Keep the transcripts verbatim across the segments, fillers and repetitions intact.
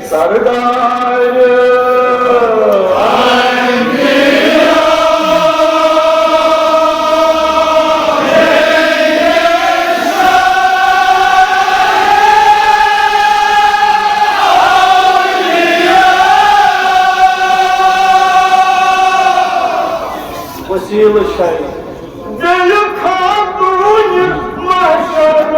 سردار وسیلہٕ شاید۔ دِلہِ خاتوٗنہِ محشر۔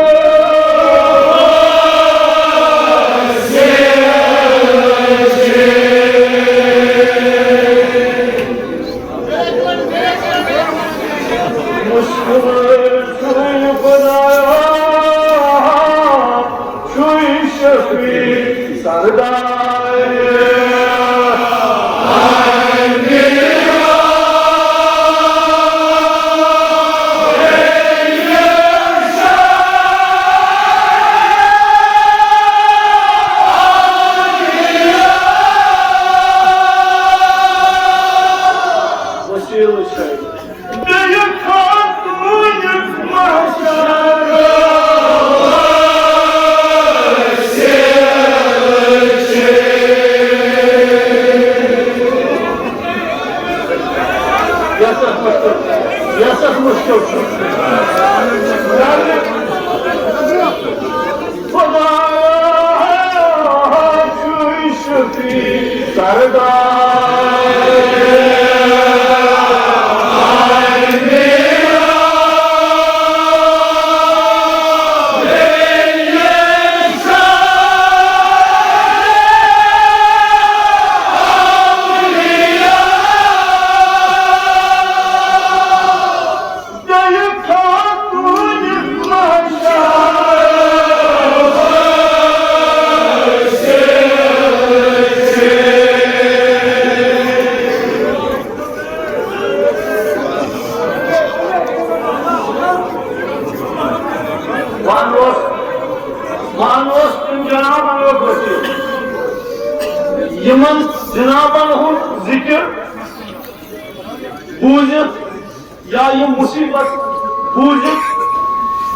مُشکِل چھُے خۄدایا، چھُے شفیع سردار۔ وسیلہٕ چھے۔ بیٚیہِ خاتوٗنہِ محشر۔ یَتھ مُشکِل، یَتھ مُشکِل چھُ۔ خدایا، چھُے شفیع سردار۔ وَن اوس، وَن اوس تِم جنابن اوس وسیٖلہٕ۔ یِمن جنابن ہُنٛد ذِکِر بوٗزِتھ یا یِم مُصیٖبت بوٗزِتھ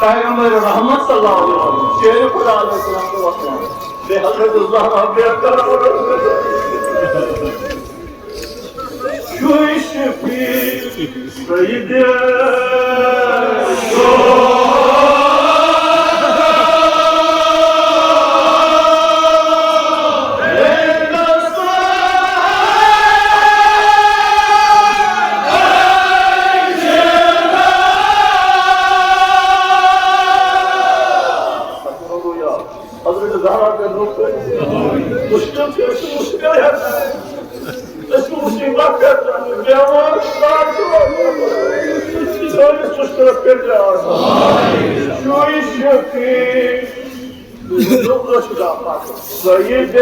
پیغمبر رحمت صلی اللہ علیہ وسلم، شیرِ خدا علیہ الصلوۃ والسلام، بیٚیہِ حضرت زہرا، بیٚیہِ کرم چھُے شفیع سید۔ حضرت زہرا کٔرۍ مُشکِل چھِ، أسۍ چھِ مُشکِل ہٮ۪تھ۔ أسۍ چھِ مُصیٖبت پٮ۪ٹھ، بیمار چھِ، سٲنِس مُشکِلس پٮ۪ٹھ تہِ آسان۔ چھُے شفیع۔ سید۔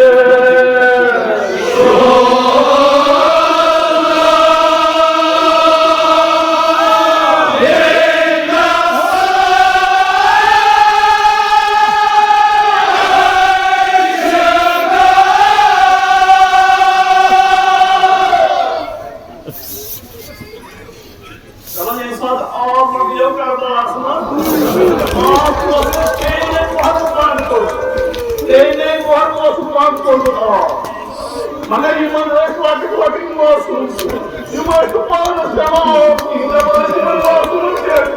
دَپان ییٚمہِ ساتہٕ آب مۄکلیو کربلاہَس منٛز، آب اوس تیٚلے محرم بنٛد کوٚرمُت، تیٚلے محرم اوس بنٛد کوٚرمُت آب۔ مگر یِمن ٲسۍ لۄکٕٹۍ لۄکٕٹۍ معصوم، یِم ٲسۍ نہٕ پانَس پٮ۪وان آب کِہیٖنۍ، دَپان ٲسۍ یِمن معصومن پٮ۪ٹھ۔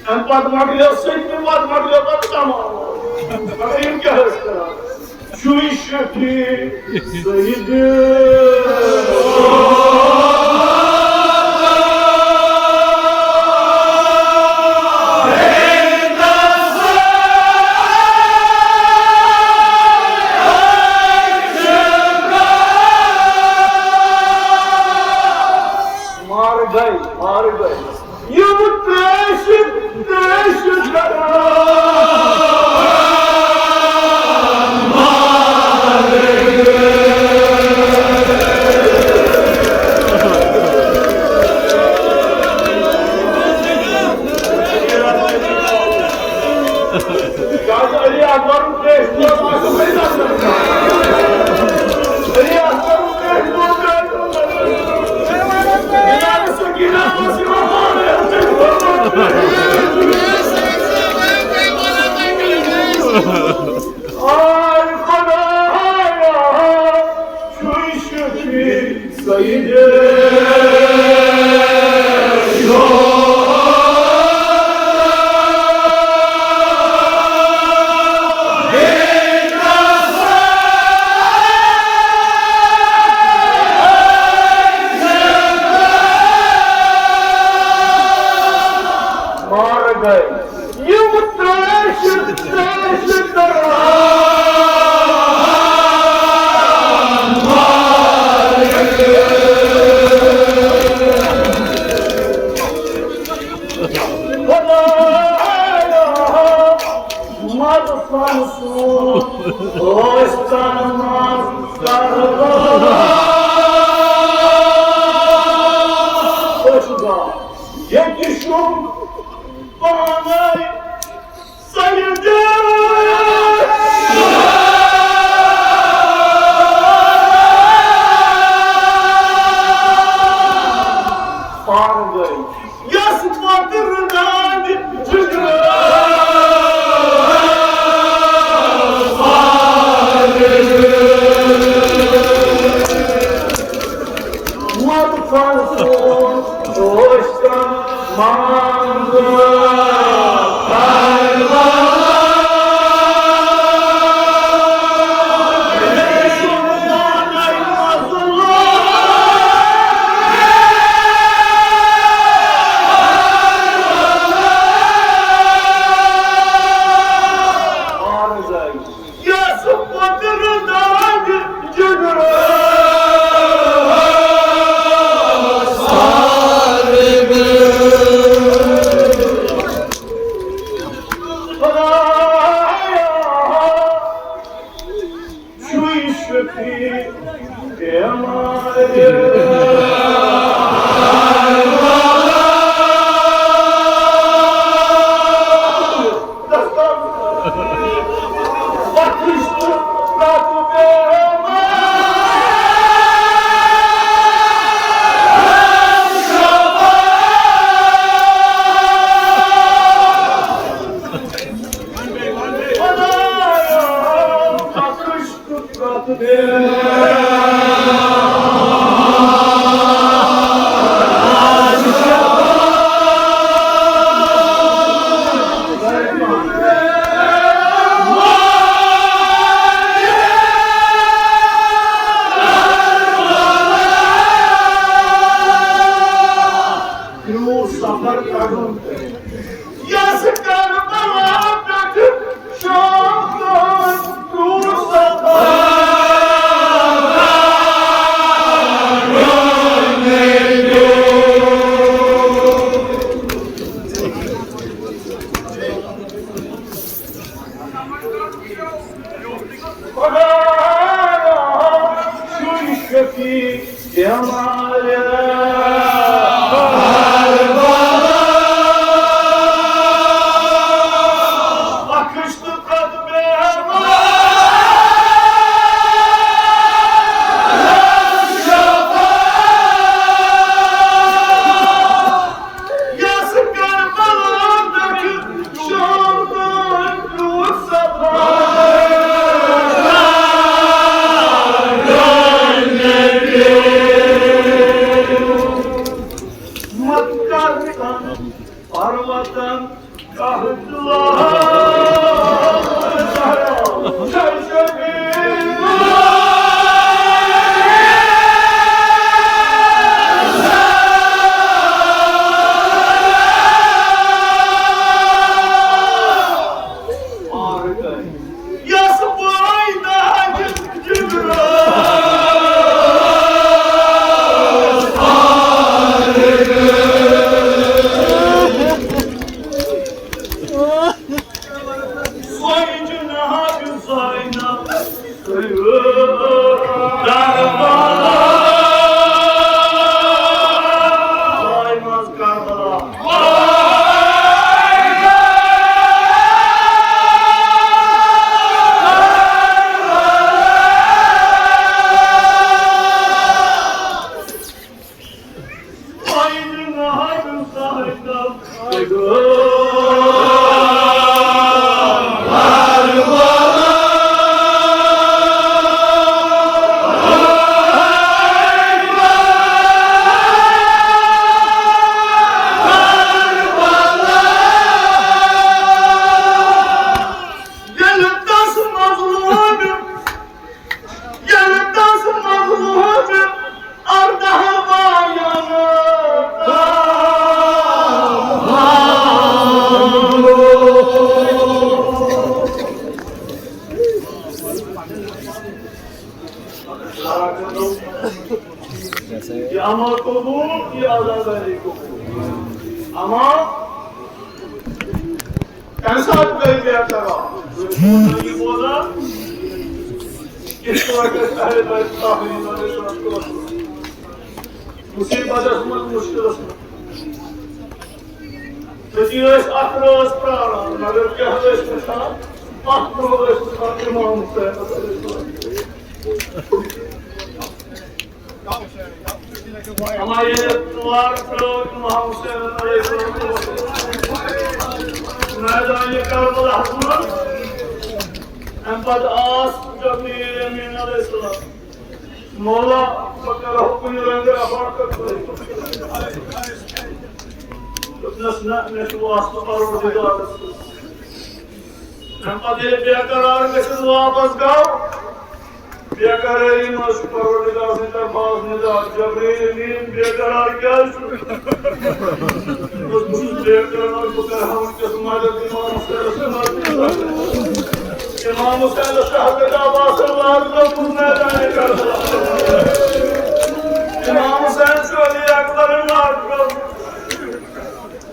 اَمہِ پتہٕ مۄکلیو سٔتمہِ، پتہٕ مۄکلیو پتہٕ تمام۔ مگر یِم کیٛاہ ٲسۍ کران؟ چھُے شفیع سید۔ مار گئے، مار گئے۔ یِم تریش، تریش کران۔ کیٛازِ علی اکبرُن تریش چوب آسہِ وۄنۍ۔ علی اکبرُن تریش چوب آسہِ۔ جناب سکینہ اوس یِوان پانہٕ۔ یِم ترٛیشہِ، ترٛیشہِ کران۔ خدایا، مَدَد سان سون، ٲسۍ تن منٛز کربلا۔ أسۍ چھِ گا-، ییٚتہِ چھُ پانے سید۔ پانے۔ یس پتر داد جگر۔ مت فن سون دوستن منظور۔ یس پتر داد جگر۔ خدایا، چھُے شفیع بیمار۔ کرٛوٗر سفر کڑُن۔ یس کربلا پٮ۪ٹھ شام تام کرٛوٗر سفر۔ خدایا، چھُے شفیع بیمار۔ بخش تہٕ پتہٕ بیمار۔ یس کربلا پٮ۪ٹھ شام تام کرٛوٗر سفر۔ مت کر تن پروتن قحط لا۔ یس پٲدٕ جبرائیل۔ سۄے جناب زینب۔ ییٚلہِ تس مظلوم ارداہ وایَن۔ آزادی کو۔ اما تمہِ ساتہٕ گٔے بے قرار۔ تُہۍ چھِو یہِ بوزان؟ کِتھ پٲٹھۍ ٲسۍ اہل بیت تحریم علیہ السلام مُصیبتس منٛز، مُشکِلس منٛز؟ تٔتی ٲسۍ اکھ رٲژ پراران، مگر کیٛاہ ٲسۍ وٕچھان؟ اکھ دۄہ ٲسۍ وٕچھان امام حسین علیہ السلام۔ اما ییٚلہِ ترٛوار ترٛٲو امام حسین علیہ السلام میدانِ کربلاہس منٛز، امہِ پتہٕ آس جبریل امین علیہ السلام، مولا، بہٕ کرٕ ہا کُنہِ رنگہٕ رفاقت تۄہہِ۔ دوٚپنس، نہ، مےٚ چھُ واسطہٕ پروردگارس سۭتۍ۔ امہِ پتہٕ ییٚلہِ بے قرار گٔژھِتھ واپس گوٚو، بے قرٲری منٛز چھُ پروردگار سٕنٛدِ طرفہٕ آز ندا، جبریل امین، بے قرار کیٛازِ چھُ؟ دوٚپمَس، بہٕ چھُس بے قرار، بہٕ کرٕ ہا وٕنکیٚس مدد امام حسینس۔ امام حسینس شہزادہ عباسن وارٕ ترٛوومُت میدانِ کربلا۔ امام حسین چھُ علی اکبرن وارٕ ترٛوومُت۔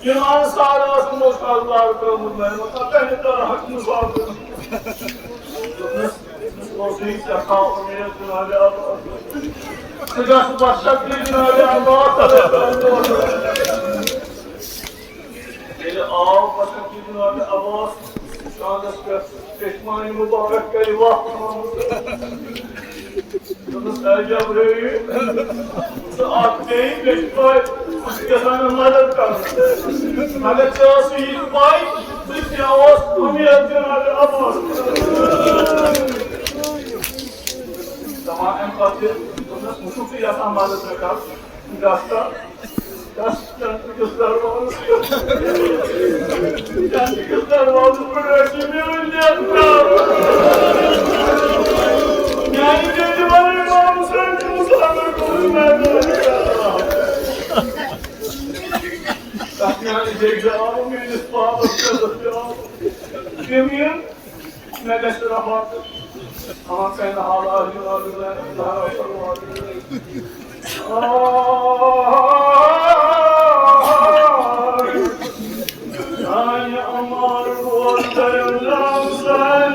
امام سارا اوس یِمو ساتہٕ وارٕ ترٛوومُت میدانِ، مطلب، تۄہہِ تہِ تران حق مُسافر۔ دوٚپمَس، اوسُے ژےٚ تھاو اُمید جناب عباس۔ ژٕ گژھ بخشکھ یہِ جناب عباس۔ ییٚلہِ آو بخشکھ یہِ جناب عباس، چاندس پٮ۪ٹھ چشمانِ مبارک کرِ وقت۔ دوٚپمَس، اے جبرائیل، ژٕ اکھ بیٚیہِ، مےٚ چھِ پَے، بہٕ چھُس یَژھان مےٚ مدد کَرُن۔ مگر ژےٚ ٲسٕے یہِ پَے، ژٕ کیٛاہ اوس اُمید جناب عباس۔ دَپان اَمہِ پَتہٕ تہِ دوٚپمَس، وۄنۍ چھُکھ ژٕ یَژھان مدد مےٚ کَرُن، گژھ تہٕ۔ تس جنت کِس دروازس پٮ۪ٹھ، جنت کِس دروازس پٮ۪ٹھ ٲسۍ میٲنۍ نیک ناو۔ میانہِ بیٚنہِ وَنٕنۍ، امام حسین چھُ مُسلمان گوٚمُت میدانِ کربلا۔ تس میانہِ بیٚنہِ آو، میٲنِس پاپس پٮ۪ٹھ تہِ آو۔ تِم یِن مےٚ گژھِ رحمت۔ اما کین حال آج نازل ہے، ظہر صلوات۔ آہ، آہ، آہ، عمر بول نام سلام۔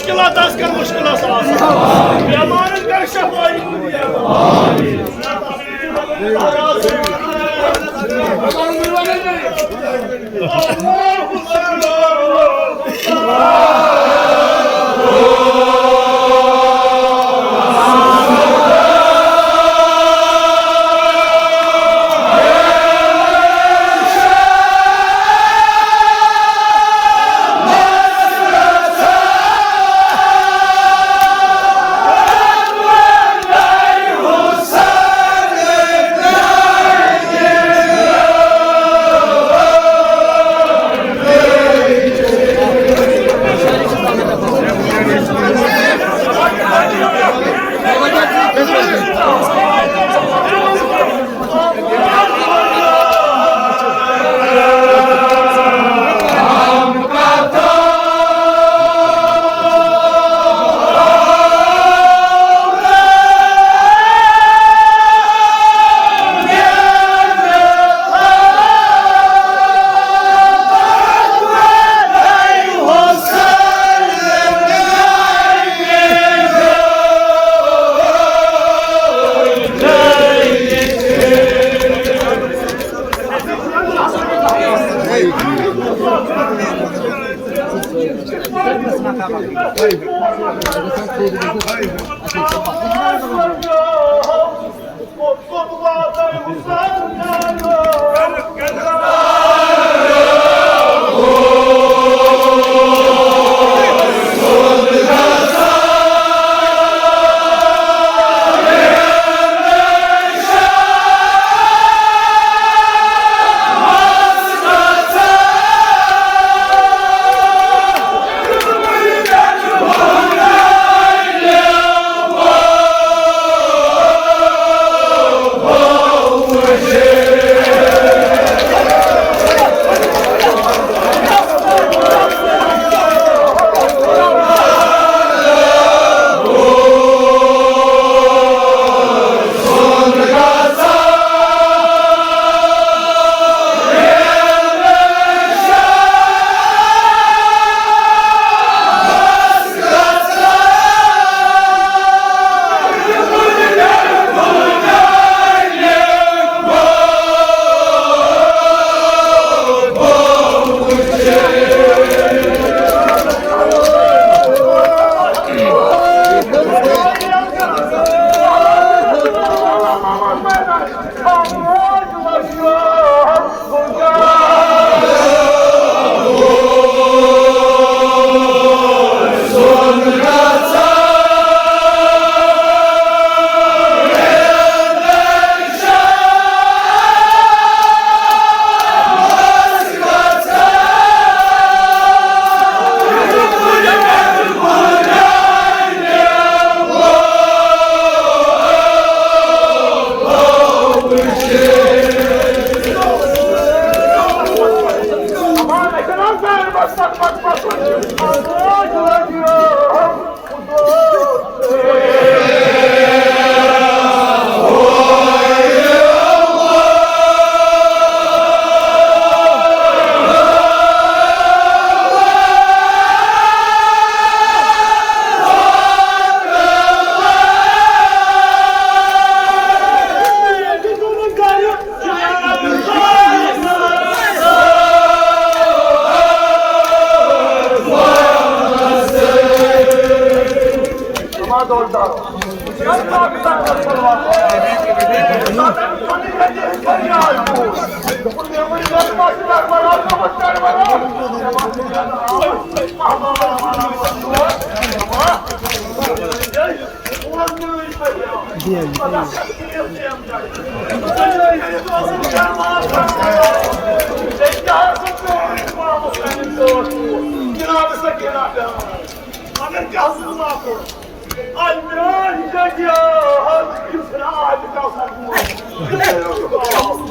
مشکلات آسہِ کانٛہہ مشکلات آسہِ۔ بیمارن کر شفٲیی۔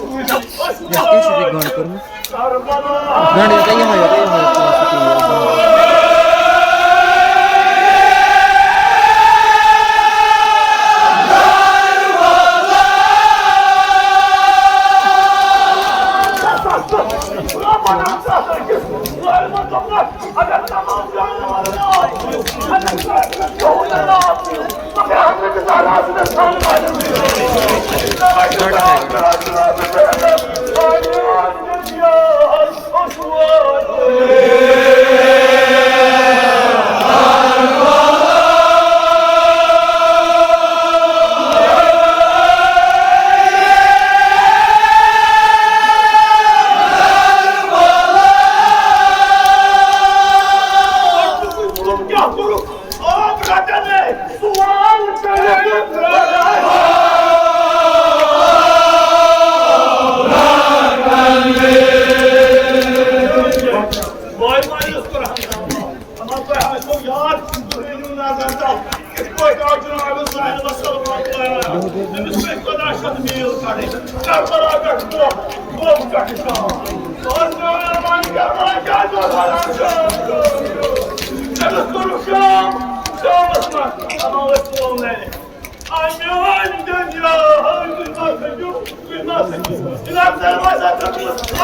یَتھ کیٛاہ چھُ تۄہہِ گنٛڈ کوٚرمُت؟ گنٛڈ یوٗتاہ یِہوٚے یوت، یِہوٚے یوت چھُ آسان تیٖل۔ یاد، تُہۍ ؤنِو نظر تل، کِتھ پٲٹھۍ آو جناب حسین صلی اللہ علیہ وسلم؟ أمِس کٔرۍ خۄدا چھَنہٕ میٖل کَڑٕنۍ۔ کربلا پٮ۪ٹھ بۄم، بۄم پٮ۪ٹھ شام۔ اور شام، شام، شام، شام، شام۔ أمِس کوٚرُکھ شام، شامَس منٛز دَپان ٲسۍ کٲم نَرِ۔ آ میٛٲنۍ دُنیا، آ تُہۍ ما کھٔسِو، تُہۍ ما کھٔسِو۔ جناب صاحب، ما کھٔسِو۔